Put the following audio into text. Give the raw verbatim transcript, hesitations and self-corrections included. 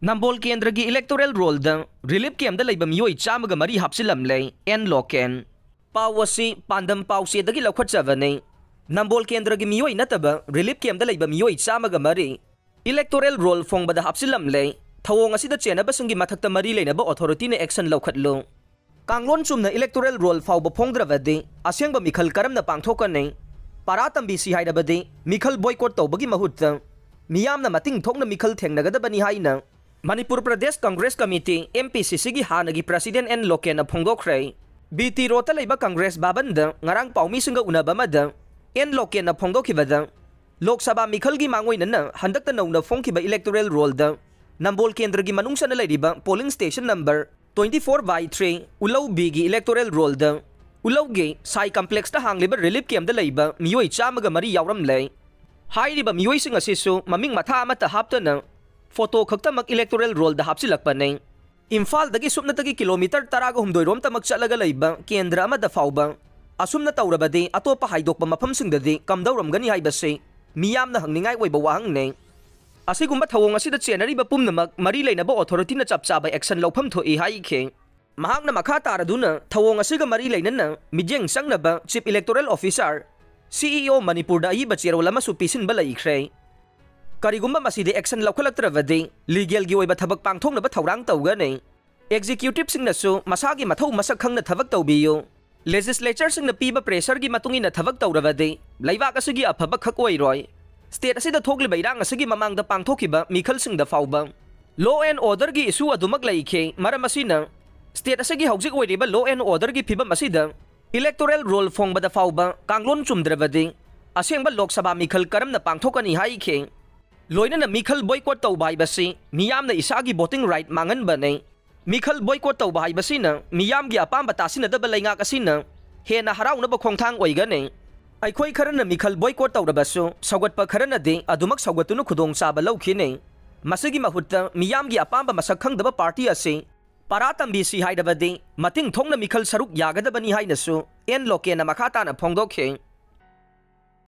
ꯅꯝꯕꯣꯜ ꯀꯦꯟꯗ꯭ꯔꯒꯤ electoral rollꯗ relief campꯇ ꯂꯩꯕ ꯃꯤꯑꯣꯏ ꯆꯥꯝꯃꯒ ꯃꯔꯤ ꯍꯥꯞꯆꯤꯜꯂꯝꯂꯦ, ꯑꯦꯟ ꯂꯣꯀꯦꯟ꯫ ꯄꯥꯎ ꯑꯁꯤ ꯄꯥꯟꯗꯝ ꯄꯥꯎꯆꯦꯗꯒꯤ ꯂꯧꯈꯠꯆꯕꯅꯤ꯫ ꯅꯝꯕꯣꯜ ꯀꯦꯟꯗ꯭ꯔꯒꯤ ꯃꯤꯑꯣꯏ ꯅꯠꯇꯕ relief campꯇ ꯂꯩꯕ ꯃꯤꯑꯣꯏ ꯆꯥꯝꯃꯒ ꯃꯔꯤ electoral roll ꯐꯣꯡꯕꯗ ꯍꯥꯞꯆꯤꯜꯂꯝꯂꯦ꯫ ꯊꯧꯑꯣꯡ ꯑꯁꯤꯗ ꯆꯦꯟꯅꯕꯁꯤꯡꯒꯤ ꯃꯊꯛꯇ ꯃꯔꯤ ꯂꯩꯅꯕ authorityꯅ action ꯂꯧꯈꯠꯂꯨ꯫ ꯀꯥꯡꯂꯣꯟ ꯆꯨꯝꯅ electoral roll ꯐꯥꯎꯕ ꯐꯣꯡꯗ꯭ꯔꯕꯗꯤ ꯑꯁꯦꯡꯕ ꯃꯤꯈꯜ ꯀꯔꯝꯅ ꯄꯥꯡꯊꯣꯛꯀꯅꯤ? ꯄꯔꯥ ꯇꯝꯕꯤꯁꯤ ꯍꯥꯏꯔꯕꯗꯤ ꯃꯤꯈꯜ boycott ꯇꯧꯕꯒꯤ ꯃꯍꯨꯠꯇ ꯃꯤꯌꯥꯝꯅ ꯃꯇꯤꯡ ꯊꯣꯛꯅ ꯃꯤꯈꯜ ꯊꯦꯡꯅꯒꯗꯕꯅꯤ ꯍꯥꯏꯅ ꯃꯅꯤꯄꯨꯔ ꯄ꯭ꯔꯗꯦꯁ ꯀꯪꯒ꯭ꯔꯦꯁ ꯀꯃꯤꯇꯤ, MPCCꯒꯤ ꯍꯥꯟꯅꯒꯤ president ꯑꯦꯟ ꯂꯣꯀꯦꯟꯅ ꯐꯣꯡꯗꯣꯛꯈ꯭ꯔꯦ꯫ ꯕꯤ ꯇꯤ ꯔꯣꯗꯇ ꯂꯩꯕ ꯀꯪꯒ꯭ꯔꯦꯁ ꯚꯕꯟꯗ ꯉꯔꯥꯡ ꯄꯥꯎꯃꯤꯁꯤꯡꯒ ꯎꯅꯕ ꯑꯃꯗ ꯑꯦꯟ ꯂꯣꯀꯦꯟꯅ ꯐꯣꯡꯗꯣꯛꯈꯤꯕꯗ, ꯂꯣꯛ ꯁꯚꯥ ꯃꯤꯈꯜꯒꯤ ꯃꯥꯡꯑꯣꯏꯅꯅ ꯍꯟꯗꯛꯇ ꯅꯧꯅ ꯐꯣꯡꯈꯤꯕ electoral rollꯗ ꯅꯝꯕꯣꯜ ꯀꯦꯟꯗ꯭ꯔꯒꯤ ꯃꯅꯨꯡ ꯆꯟꯅ ꯂꯩꯔꯤꯕ polling station number twenty four by three ꯎꯂꯧ Bꯒꯤ electoral rollꯗ ꯎꯂꯧꯒꯤ ꯁꯥꯏ complexꯇ ꯍꯥꯡꯂꯤꯕ relief campꯇ ꯂꯩꯕ ꯃꯤꯑꯣꯏ ꯆꯥꯝꯃꯒ ꯃꯔꯤ ꯌꯥꯎꯔꯝꯂꯦ꯫ ꯍꯥꯏꯔꯤꯕ ꯃꯤꯑꯣꯏꯁꯤꯡ ꯑꯁꯤꯁꯨ ꯃꯃꯤꯡ ꯃꯊꯥ ꯑꯃꯠꯇ ꯍꯥꯞꯇꯅ photo ꯈꯛꯇꯃꯛ electoral rollꯗ ꯍꯥꯞꯆꯤꯜꯂꯛꯄꯅꯤ꯫ ꯏꯝꯐꯥꯜꯗꯒꯤ ꯁꯨꯞꯅꯇꯒꯤ ꯀꯤꯂꯣꯃꯤꯇꯔ ꯇꯔꯥꯒ ꯍꯨꯝꯗꯣꯏ ꯔꯣꯝꯇꯃꯛ ꯆꯠꯂꯒ ꯂꯩꯕ ꯀꯦꯟꯗ꯭ꯔ ꯑꯃꯗ ꯐꯥꯎꯕ ꯑꯁꯨꯝꯅ ꯇꯧꯔꯕꯗꯤ ꯑꯇꯣꯞꯄ ꯍꯥꯏꯗꯣꯛꯄ ꯃꯐꯝꯁꯤꯡꯗꯗꯤ ꯀꯝꯗꯧꯔꯝꯒꯅꯤ ꯍꯥꯏꯕꯁꯤ ꯃꯤꯌꯥꯝꯅ ꯍꯪꯅꯤꯡꯉꯥꯏ ꯑꯣꯏꯕ ꯋꯥꯍꯪꯅꯤ꯫ ꯑꯁꯤꯒꯨꯝꯕ ꯊꯧꯑꯣꯡ ꯑꯁꯤꯗ ꯆꯦꯟꯅꯔꯤꯕ ꯄꯨꯝꯅꯃꯛ ꯃꯔꯤ ꯂꯩꯅꯕ authorityꯅ ꯆꯞ ꯆꯥꯕ action ꯂꯧꯐꯝ ꯊꯣꯛꯏ ꯍꯥꯏꯈꯤ꯫ ꯃꯍꯥꯛꯅ ꯃꯈꯥ ꯇꯥꯔꯗꯨꯅ ꯊꯧꯑꯣꯡ ꯑꯁꯤꯒ ꯃꯔꯤ ꯂꯩꯅꯅ ꯃꯤꯠꯌꯦꯡ ꯆꯪꯅꯕ Chief Electoral Officer, CEO ꯃꯅꯤꯄꯨꯔꯗ ꯑꯏꯕ ꯆꯦꯔꯣꯜ ꯑꯃꯁꯨ ꯄꯤꯁꯤꯟꯕ ꯂꯩꯈ꯭ꯔꯦ꯫ ꯀꯔꯤꯒꯨꯝꯕ ꯃꯁꯤꯗ action ꯂꯧꯈꯠꯂꯛꯇ꯭ꯔꯕꯗꯤ legally ꯑꯣꯏꯕ ꯊꯕꯛ ꯄꯥꯡꯊꯣꯛꯅꯕ ꯊꯧꯔꯥꯡ ꯇꯧꯒꯅꯤ꯫ Executiveꯁꯤꯡꯅꯁꯨ ꯃꯁꯥꯒꯤ ꯃꯊꯧ ꯃꯁꯛ ꯈꯪꯅ ꯊꯕꯛ ꯇꯧꯕꯤꯌꯨ꯫ Legislatureꯁꯤꯡꯅ ꯄꯤꯕ pressureꯒꯤ ꯃꯇꯨꯡ ꯏꯟꯅ ꯊꯕꯛ ꯇꯧꯔꯕꯗꯤ ꯂꯩꯕꯥꯛ ꯑꯁꯤꯒꯤ ꯑꯐꯕ ꯈꯛ ꯑꯣꯏꯔꯣꯏ꯫ State ꯑꯁꯤꯗ ꯊꯣꯛꯂꯤꯕ ꯏꯔꯥꯡ ꯑꯁꯤꯒꯤ ꯃꯃꯥꯡꯗ ꯄꯥꯡꯊꯣꯛꯈꯤꯕ ꯃꯤꯈꯜꯁꯤꯡꯗ ꯐꯥꯎꯕ law and orderꯒꯤ issue ꯑꯗꯨꯃꯛ ꯂꯩꯈꯤ꯫ ꯃꯔꯝ ꯑꯁꯤꯅ state ꯑꯁꯤꯒꯤ ꯍꯧꯖꯤꯛ ꯑꯣꯏꯔꯤꯕ law and orderꯒꯤ ꯐꯤꯕꯝ ꯑꯁꯤꯗ electoral roll ꯐꯣꯡꯕꯗ ꯐꯥꯎꯕ ꯀꯥꯡꯂꯣꯟ ꯆꯨꯝꯗ꯭ꯔꯕꯗꯤ ꯑꯁꯦꯡꯕ ꯂꯣꯛ ꯁꯚꯥ ꯃꯤꯈꯜ ꯀꯔꯝꯅ ꯄꯥꯡꯊꯣꯛꯀꯅꯤ ꯍꯥꯏꯈꯤ꯫ ꯂꯣꯏꯅꯅ ꯃꯤꯈꯜ boycott ꯇꯧꯕ ꯍꯥꯏꯕꯁꯤ ꯃꯤꯌꯥꯝꯅ ꯏꯁꯥꯒꯤ voting right ꯃꯥꯡꯍꯟꯕꯅꯤ꯫ ꯃꯤꯈꯜ boycott ꯇꯧꯕ ꯍꯥꯏꯕꯁꯤꯅ ꯃꯤꯌꯥꯝꯒꯤ ꯑꯄꯥꯝꯕ ꯇꯥꯁꯤꯟꯅꯗꯕ ꯂꯩꯉꯥꯛ ꯑꯁꯤꯅ ꯍꯦꯟꯅ ꯍꯔꯥꯎꯅꯕ ꯈꯣꯡꯊꯥꯡ ꯑꯣꯏꯒꯅꯤ꯫ ꯑꯩꯈꯣꯏ ꯈꯔꯅ ꯃꯤꯈꯜ boycott ꯇꯧꯔꯕꯁꯨ ꯁꯧꯒꯠꯄ ꯈꯔꯅꯗꯤ ꯑꯗꯨꯃꯛ ꯁꯧꯒꯠꯇꯨꯅ ꯈꯨꯗꯣꯡꯆꯥꯕ ꯂꯧꯈꯤꯅꯤ꯫ ꯃꯁꯤꯒꯤ ꯃꯍꯨꯠꯇ ꯃꯤꯌꯥꯝꯒꯤ ꯑꯄꯥꯝꯕ ꯃꯁꯛ ꯈꯪꯗꯕ party ꯑꯁꯤ ꯄꯔꯥ ꯇꯝꯕꯤꯁꯤ ꯍꯥꯏꯔꯕꯗꯤ ꯃꯇꯤꯡ ꯊꯣꯛꯅ ꯃꯤꯈꯜ ꯁꯔꯨꯛ ꯌꯥꯒꯗꯕꯅꯤ ꯍꯥꯏꯅꯁꯨ ꯑꯦꯟ ꯂꯣꯀꯦꯟꯅ ꯃꯈꯥ ꯇꯥꯅ ꯐꯣꯡꯗꯣꯛꯈꯤ꯫